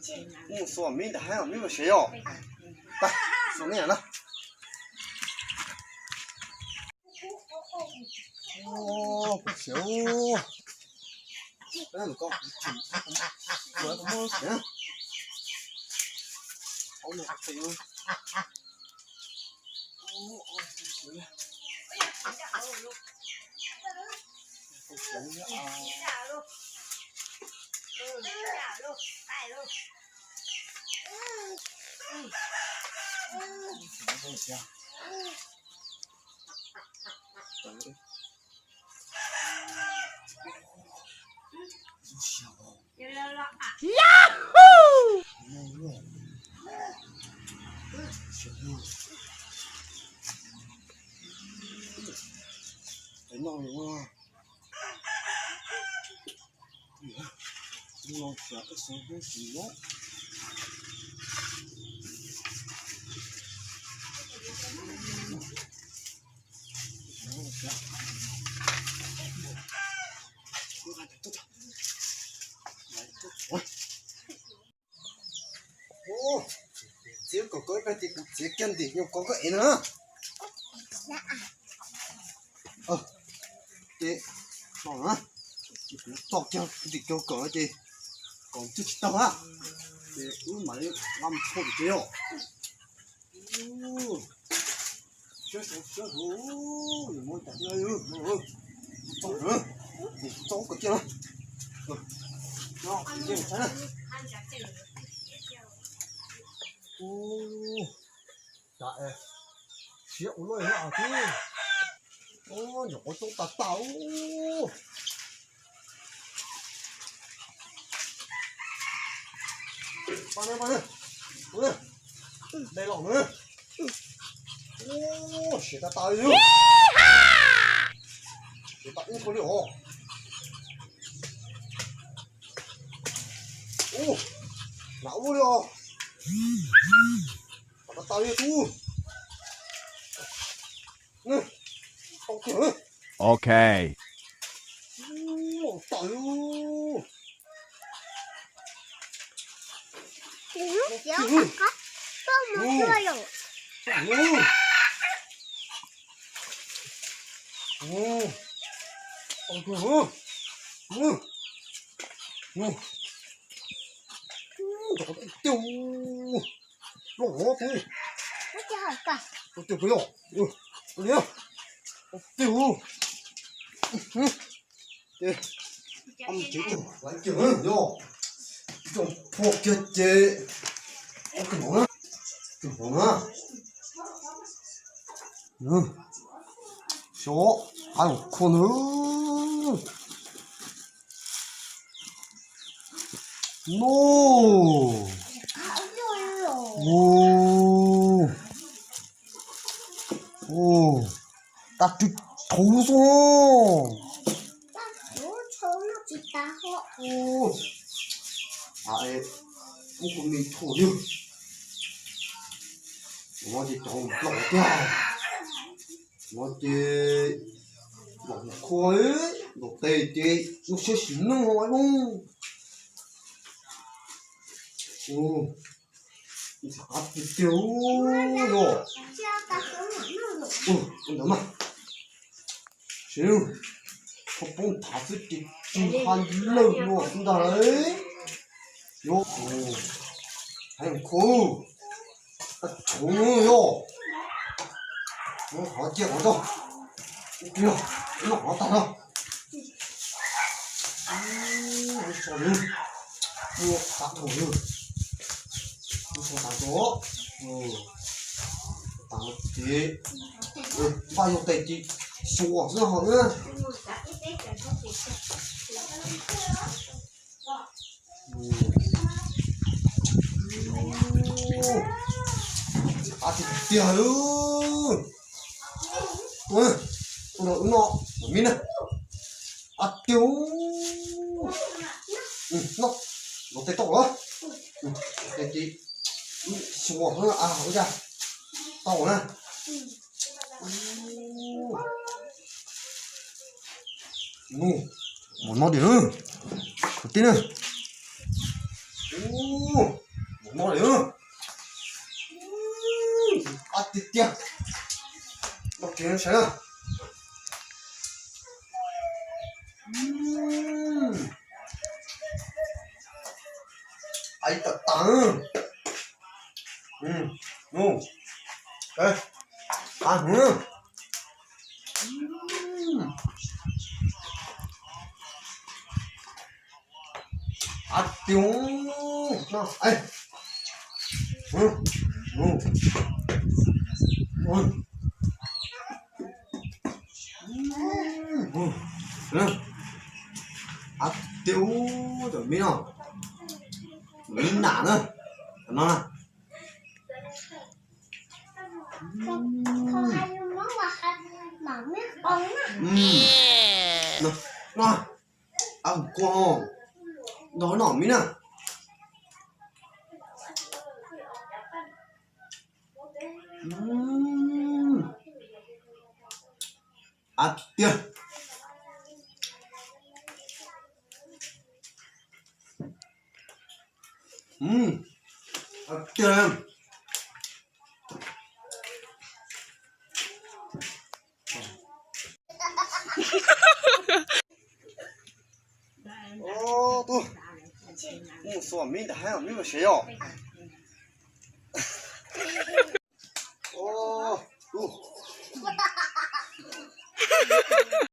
Mus xuas mib ntawm haib os, mib mus sev os. Pab, xuas mib na. Kuv siav, kuv siav. Txiav kom koj ib pliag ces kuv txiav kiag ntim nyuag koj koj ev na. Ces no na, ces kuv txo kiag ntim cov kawm ces kom coj tsis tau na, ces wb mam li nqa mus tshuaj tim tsev os. Siab siab siab, nws muab cas thiab, txo, txo kom kiag na. Cas siab ua luaj thiab os tub. Nyuam qhuav coob tas tas. Dai los na. Siav tas tas li. Siav tas ib qho li os. Ub, hnav ub li os. Tau tas tas li tub. Tau tiag. Ok. Ub, tas li. Tau tiag. Loj hov tub. Tau tiag puas yog? Tau tiag. Ces ob tsev cog laiv kiag yog, cog phua kiag ces ob tug hmoov na, tug hmoov na, xyov hav zoov khua ntag. No, u, u, tag rwg thuv xwb. Ub, kuv me thuj yog, no ces cov nplaum tiag, no ces nplaum khua, nplaum tes ces lub siab sim neej no lub. Ntxim qab tiag tiag yog. Ntawd mas, kho poob nthav xwb ces tsis ha lawj no xwb ntag lauj. Yog, heev khuv, tshuv yog, qhov cia qhov tod, ib pliag noj qhov tag no. Ua tas dhau, ua tas dhau, tas ces npaj yog tes ces xyuas xwb ho na. Qab tiag tiag. Ua no, mib na. Ab tiag. No, no tes tau lawm. Tes ces xyuas xwb a, ua cas tau na. Mus no diam, kwv tij na. Ub, mus noj li. Ab tiag tiag. Noj kiag saib na. Ab, ib tag tag. Ub, ab hwv. Ab tiag. Ab tiag, cov me no, me nam na, cov no na. No, ab hwv kua, nrog nom me na. Ab tiag. Ab tiag. Tus, mus xuas me ntag, me mus sev os.